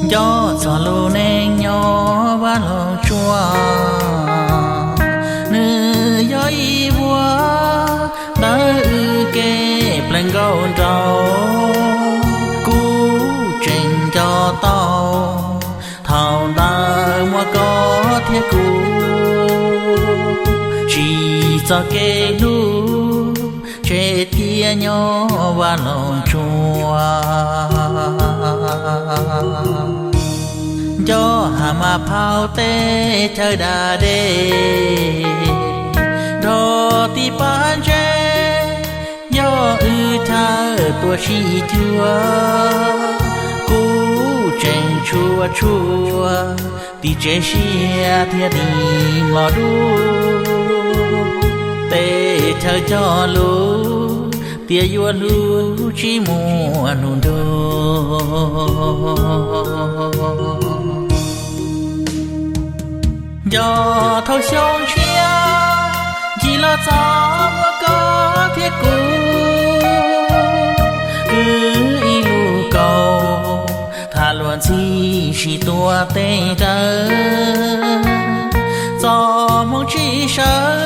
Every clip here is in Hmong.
Nco txog lub neej nyob vaj loog tsuas, nws yog ib vuag ntawm wb kev plees nkauj nraug. Kuv tseem nco tau thaum ntawd muaj koj thiab kuv, tsim txoj kev hlub tseg tiaj nyob vaj loog tsuas. Nco has mas phauj teb chaws da dej, nrog tib pab ntse, yog wb chaw tuaj sib cuag. Kuv tseem tshua tshua tim tsev siab thiab tim mlom dub, tej chaw cog lus tias yuav hlub tsis muaj hnub ntuj. Nco thaum xyoo tshiab ncig los txog muaj koj thiab kuv, kwv ib lub kaus tham luag ntxhi sib tua teb raws. Txoj hmoov tsis sawv,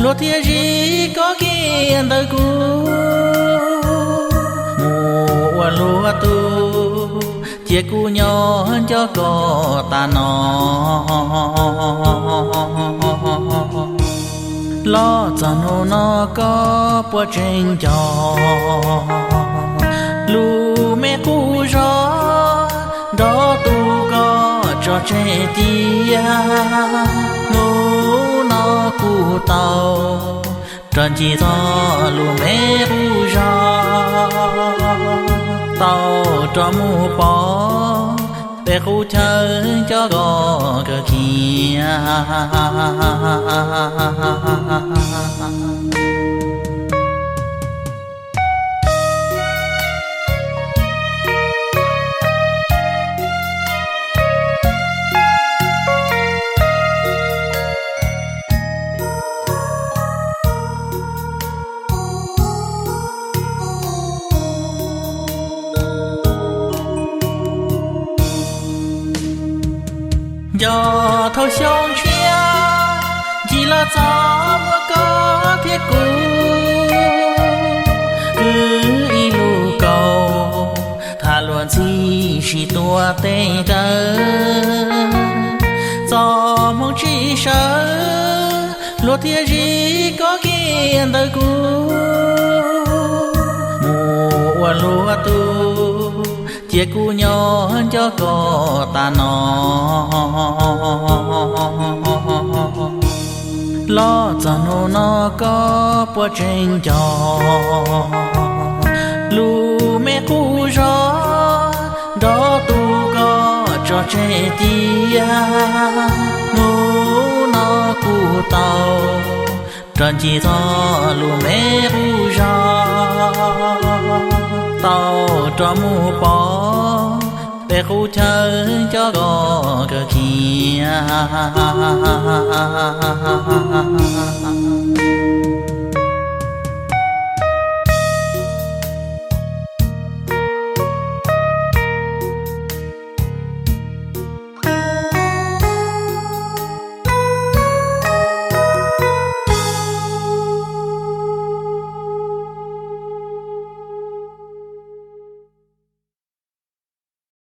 luag thiaj zib koj kiag ntawm kuv mus ua luag tug, cia kuv nyob nco koj tas no. Los txog hnub no koj puas tseem nco lub me qub zos nrog tus koj tso tseg cia? Hnub no kuv tau rov ncig txog lub me qub zos, tau rov mus pom peb qub chaw nco koj kawg kiag. Nco thaum xyoo tshiab ncig los txog muaj koj thiab kuv, kwv ib lub kaus tham luag ntxhi sib tua teb raws. Txoj hmoov tsis sawv, luag thiaj zib koj kiag ntawm kuv mus ua luag tug, cia kuv nyob nco koj tas no. Los txog hnub no koj puas tseem nco lub me qub zos nrog tus koj tso tseg cia? Hnub no kuv tau rov ncig txog lub me qub zos, tau rov mus pom peb qub chaw nco koj kawg kiag.